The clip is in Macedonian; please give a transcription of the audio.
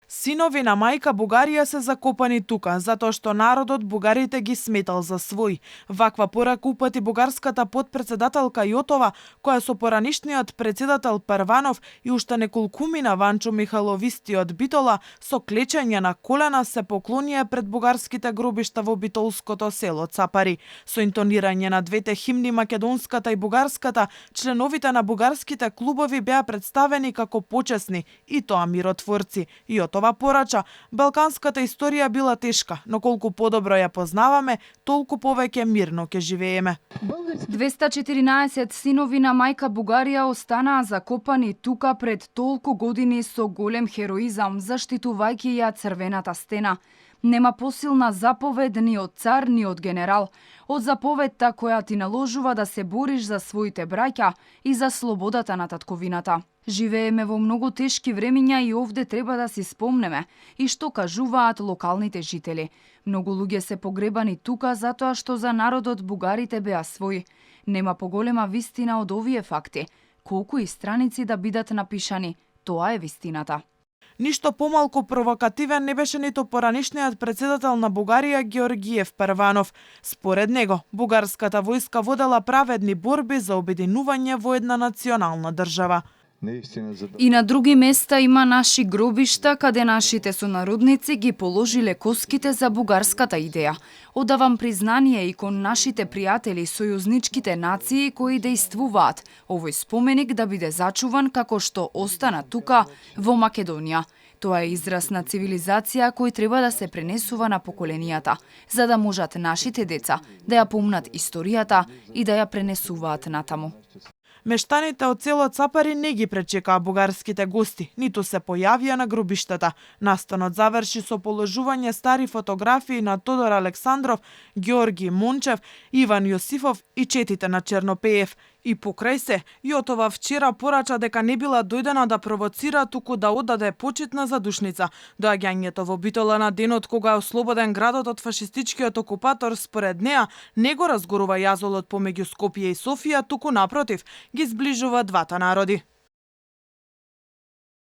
Синови на мајка Бугарија се закопани тука, затоа што народот бугарите ги сметал за свој. Ваква порака упати бугарската потпредседателка Јотова, која со поранишниот председател Парванов и уште неколкумина Ванчо Михаловистиот Битола со клечење на колена се поклонија пред бугарските гробишта во битолското село Цапари. Со интонирање на двете химни, македонската и бугарската, членовите на бугарските клубови беа представени како почесни и тоа миротворци. Ова порача, балканската историја била тешка, но колку подобро ја познаваме, толку повеќе мирно ќе живееме. 214 синови на мајка Бугарија останаа закопани тука пред толку години со голем хероизам, заштитувајќи ја црвената стена. Нема посилна заповед ни од цар, ни од генерал. Од заповедта која ти наложува да се бориш за своите браќа и за слободата на татковината. Живееме во многу тешки времиња и овде треба да си спомнеме и што кажуваат локалните жители. Многу луѓе се погребани тука затоа што за народот бугарите беа свој. Нема поголема вистина од овие факти. Колку и страници да бидат напишани, тоа е вистината. Ништо помалку провокативен не беше ниту поранишниот председател на Бугарија Георгиев Парванов. Според него, бугарската војска водела праведни борби за обединување во една национална држава. И на други места има наши гробишта каде нашите сонародници ги положиле коските за бугарската идеја. Одавам признание и кон нашите пријатели сојузничките нации кои действуваат овој споменик да биде зачуван како што остана тука во Македонија. Тоа е израз на цивилизација кој треба да се пренесува на поколенијата, за да можат нашите деца да ја помнат историјата и да ја пренесуваат натаму. Мештаните од село Цапари не ги пречекаа бугарските гости, ниту се појавија на гробиштата. Настанот заврши со положување стари фотографии на Тодор Александров, Георги Мончев, Иван Јосифов и четите на Чернопеев. И покрај се, Јотова вчера порача дека не била дојдена да провоцира, туку да одаде почит на задушница. Доаѓањето во Битола на денот кога е ослободен градот од фашистичкиот окупатор, според неа, не го разгорува јазолот помеѓу Скопје и Софија, туку напротив, ги зближува двата народи.